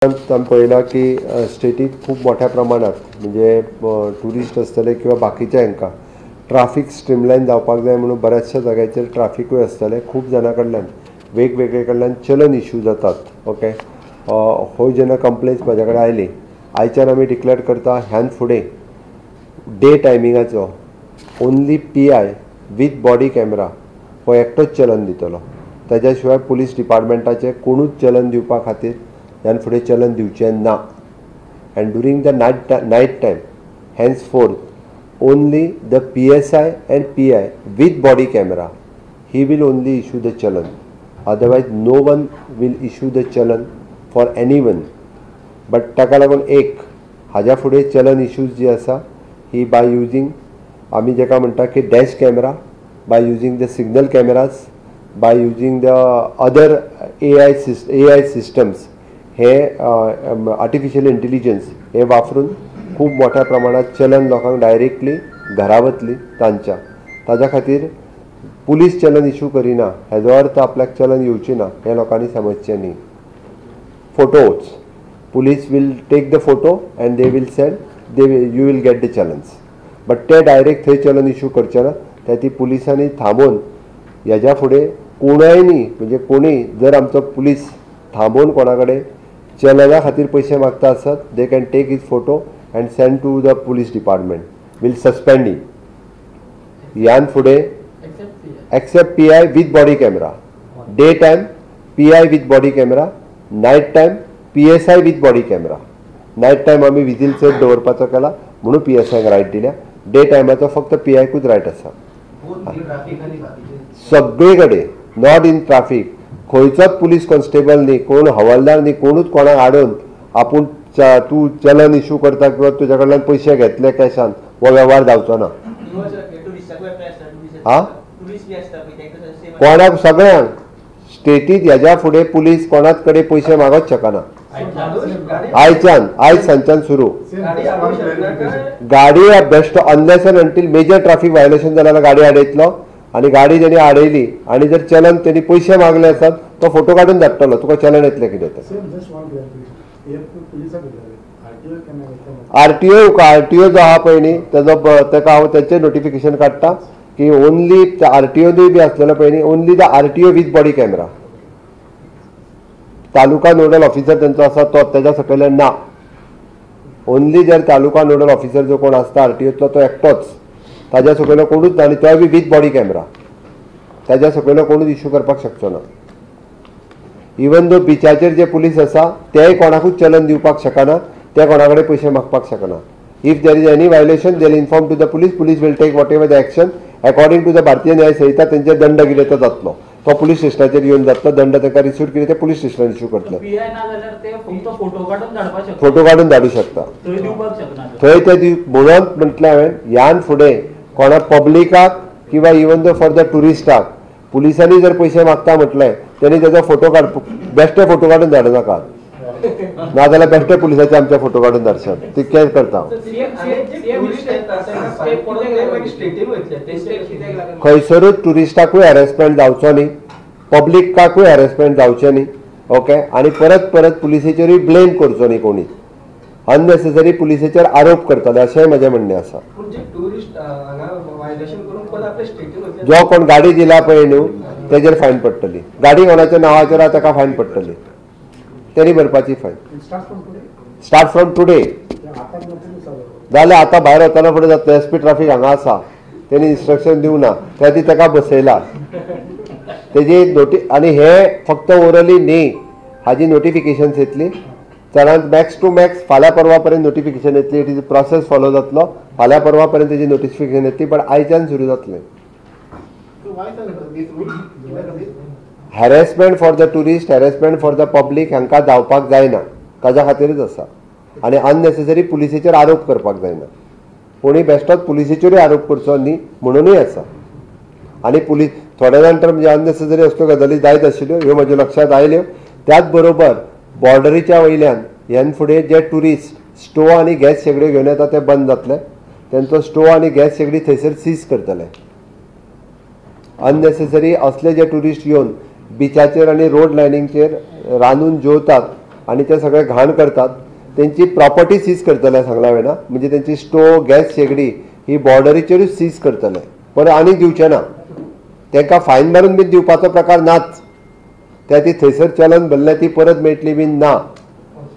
आमी पळयलां की स्टेटीत खूब मोठ्या प्रमाणात म्हणजे ट्युरिस्ट आसतले किंवा बाकीच्या हांकां ट्राफीक स्ट्रीमलायन जावपाक जाय म्हणून बऱ्याचशा जाग्याचेर ट्राफिकूय आसतलें. खूब जाणां कडल्यान वेगवेगळे कडल्यान चलन इश्यू जातात. ओके, हो जेन्ना कंप्लेन्स म्हाज्या कडेन आयली, आयच्यान आमी डिक्लेअर करता ह्यान फुडें day टायमिंगाचो only PI with body camera हो एकटोच चलन दितलो. ताज्या शिवाय पुलीस डिपार्टमेंटाचे कोणूच चलन दिवपा खातीर ह्यान फुडें चलन दिवचें ना. And during the night time henceforth only the PSI and PI with body camera he will only issue the challan, otherwise no one will issue the challan for anyone. But ताका लागून एक हाज्या फुडें चलन इश्यूज जी आसा ही बाय using आमी जेका म्हणटा की dash camera, by using the signal cameras, by using the other AI systems, hey artificial intelligence हे वापरून खूब मोठ्या प्रमाणात चलन लोकांक डायरेक्टली घरा वतली तांच्या. ताज्या खातीर पुलीस चलन इशू करिना हेजो अर्थ आपल्याक चलन येवचें ना हें लोकांनी समजचें न्ही. Photos, police will take the photo and they will send, they you will get the challans. But ते डायरेक्ट थंय चलन इशू करचे ना. त्या ती पुलिसांनी थांबोवन हेज्या फुडें कोणूय न्ही, म्हणजे कोणूय जर आमचो पुलीस थांबोवन कोणा कडेन चलना खातीर पयशे मागता आसत, they can take his photo and send to the police department, will suspend him. ह्यान फुडें except PI with body camera, day time PI with body camera, night time PSI with body camera. Night time आमी vigil चड दवरपाचो केला म्हणून पीएसआयक right दिल्या. Day टायमाचो फक्त पीआयकूच right आसा. सगळे कडेन not in traffic खंयचोच पुलीस कॉन्स्टेबल न्ही, कोण हवालदार न्ही, कोणूच कोणाक हाडून आपूण तूं चलन इशू करता किंवा तुज्या कडल्यान पयशे घेतले कॅशान हो वेव्हार जावचो ना. हा, कोणाक सगळ्यांक स्टेटीत ह्याच्या फुडें पुलीस कोणाच कडेन पयशे मागत शकना. आयच्यान आयज सांजच्यान सुरू गाडी best unless and until major traffic violation जाल्यार गाडी आडयतलो आनी गाडी तेणी आडयली आनी जर चलन तेणी पयशे मागले आसत तो फोटो काडून धाडटलो तुका चलन येतलें कितें तें. आरटीओ आरटीओ जो आहा पळय न्ही तेजो तेका हांव तेचें नोटिफिकेशन काडटा की ओनली आरटीओनूय बी आसलेलो पळय न्ही, only the RTO with body camera. Taluka nodal officer तेंचो आसा तो तेज्या सकयल्यान ना. ओनली जर तालुका नोडल ऑफिसर जो कोण आसता आरटीओतलो तो एकटोच, ताज्या सकयलो कोणूच ना आनी तोय बी विथ बॉडी कॅमेरा. ताज्या सकयलो कोणूच इश्यू करपाक शकचो ना. इवन दो बिचाचेर जे पुलीस आसा तेय कोणाकूच चलन दिवपाक शकना, ते कोणा कडेन पयशे मागपाक शकना. If there is any violation they will inform to the police, police will take whatever the action according to the Bharatiya Nyaya Sanhita. तेंचेर दंड कितें तो जातलो, तो पुलीस स्टेशनाचेर येवन जातलो. दंड ताका रिसीव कितें ते पुलीस स्टेशनार इश्यू करतले. फोटो काडून धाडूं शकता थंय ते. म्हणून म्हटलें हांवें ह्यान फुडें कोणा पब्लिकाक किंवा इवन दो फॉर the ट्युरिस्टाक पुलिसांनी जर पयशे मागता म्हटलें तेणी तेजो फोटो काड, बेश्टे फोटो काडून धाडूं नाका, नाजाल्यार बेश्टे पुलिसाचे आमचे फोटो काडून धाडशात तितकें करता. खंयसरूच ट्युरिस्टाकूय हॅरेसमेंट जावचो न्ही, पब्लिकाकूय हॅरेसमेंट जावचें न्ही. ओके, आनी परत परत पुलिसेचेरूय ब्लेम करचो न्ही कोणी, अननेसेसरी पुलिसेचेर आरोप करतले अशेंय म्हजें म्हणणें आसा. जो कोण गाडी दिला पळय न्हू तेजेर फायन पडटली. गाडी कोणाच्या नांवाचेर आसा ताका फायन पडटली, तेणी भरपाची फायन. स्टार्ट फ्रॉम टुडे जाल्यार आतां भायर वतना फुडें जातलें. एस पी ट्राफीक हांगा आसा, तेणी इन्स्ट्रक्शन दिवंक ना, त्या खातीर ताका बसयला तेजी नोटी. आनी हे फक्त ओरली न्ही, हाजी नोटिफिकेशन्स येतली चडांत मॅक्स टू मॅक्स फाल्यां परवा पर्यंत नोटिफिकेशन येतली. It is process follow जातलो, फाल्यां परवा पर्यंत तेजी नोटिफिकेशन येतली, बट आयच्यान सुरू जातलें. Harassment for the tourist, harassment for the public हांकां जावपाक जायना, ताज्या खातीरच आसा. आनी अननेसेसरी पुलिसेचेर आरोप करपाक जायना, कोणी बेश्टोच पुलिसेचेरूय आरोप करचो न्ही म्हणूनय आसा. आनी पुलीस थोड्या जाण तर म्हणजे अननेसेसरी असल्यो गजाली जायत आशिल्ल्यो, ह्यो म्हज्या लक्षांत आयल्यो. त्याच बरोबर बॉर्डरीच्या वयल्यान ह्यान फुडें जे ट्युरिस्ट स्टोव आनी गॅस शेगड्यो घेवन येता ते बंद जातले. तेंचो स्टोव आनी गॅस शेगडी थंयसर सीज करतले. अननेसेसरी असले जे ट्युरिस्ट येवन बिचाचेर आनी रोड लायनींगचेर रांदून जेवतात आनी ते सगळे घाण करतात तेंची प्रॉपर्टी सीज करतले सांगला हांवें ना, म्हणजे तेंची स्टोव गॅस शेगडी ही बॉर्डरीचेरूच सीज करतले, परत आनी दिवचे ना. तांकां फायन मारून बीन दिवपाचो प्रकार नाच. त्या ती थंयसर चलन भरलें ती परत मेळटली बीन ना.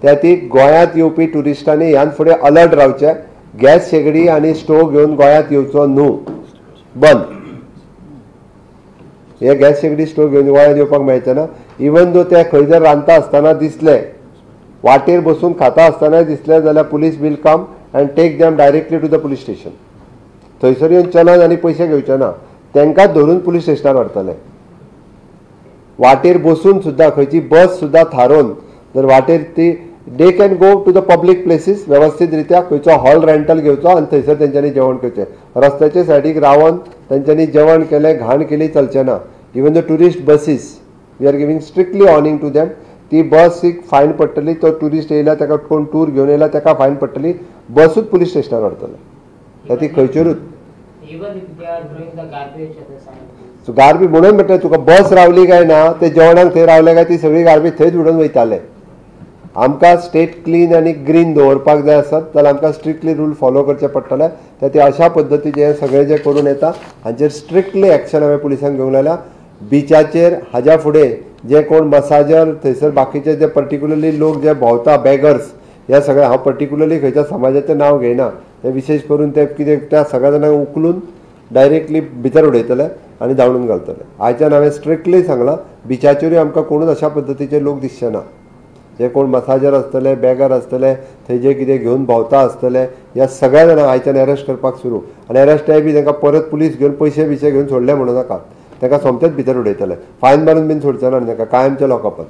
त्या ती गोंयांत येवपी ट्युरिस्टांनी ह्यान फुडें अलर्ट रावचें, गॅस शेगडी आनी स्टोव घेवन गोंयांत येवचो न्हू, बंद. हे गॅस शेगडी स्टोव घेवन गोंयांत येवपाक मेळचें ना. इवन दो ते खंय जर रांदता आसतना दिसले, वाटेर बसून खाता आसतना दिसले जाल्यार police will come and take them directly to the police station. थंयसर येवन चलन आनी पयशे घेवचे ना, तांकां धरून पुलीस स्टेशनार व्हरतले. वाटेर बसून सुद्दां खंयची बस सुद्दां थारोवन जर वाटेर ती they can go to the public places वेवस्थीत रित्या खंयचो हॉल रेंटल घेवचो आनी थंयसर तेंच्यांनी जेवण करचें. रस्त्याचे सायडीक रावन तेंच्यांनी जेवण केलें घाण केली चलचें ना. Even the tourist buses we are giving strictly warning to them. ती बसीक फायन पडटली, तो ट्युरिस्ट येयला ताका कोण टूर घेवन येयला ताका फायन पडटली, बसूच पुलीस स्टेशनार व्हरतले. ती खंयचेरूच सो गार्बेज म्हणून म्हणटा तुका बस रावली काय ना ते जेवणाक थंय रावले काय ती सगळी गार्बेज थंयच उडोवन वयताले. आमकां स्टेट क्लीन आनी ग्रीन दवरपाक जाय आसत जाल्यार आमकां स्ट्रिक्टली रूल फॉलो करचे पडटले. त्या ते अशा पद्दतीचे हे सगळे जे करून येता हांचेर स्ट्रिक्टली एक्शन हांवें पुलिसांक घेवंक लायल्या. बिचाचेर हाज्या फुडें जे कोण मसाजर थंयसर बाकीचे जे पर्टिक्युलरली लोक जे भोंवता बेगर्स ह्या सगळ्या, हांव पर्टिक्युलरली खंयच्या समाजाचें नांव घेयना, ते विशेश करून ते कितें त्या सगळ्या जाणांक उखलून डायरेक्टली भितर उडयतले आनी धांवडून घालतले. आयच्यान हांवें स्ट्रिक्टली सांगलां बिचाचेरूय आमकां कोणूच अशा पद्दतीचे लोक दिसचे ना. जे कोण मसाजर आसतले, बेगर आसतले, थंय जे कितें घेवन भोंवता आसतले ह्या सगळ्या जाणांक आयच्यान अरेस्ट करपाक सुरू. आनी अरेस्ट बी तांकां परत पुलीस घेवन पयशे बिशे घेवन सोडले म्हणूं नाका, तांकां सोमतेच भितर उडयतले, फायन मारून बीन सोडचे ना आनी तांकां कायमचे लॉकअपात.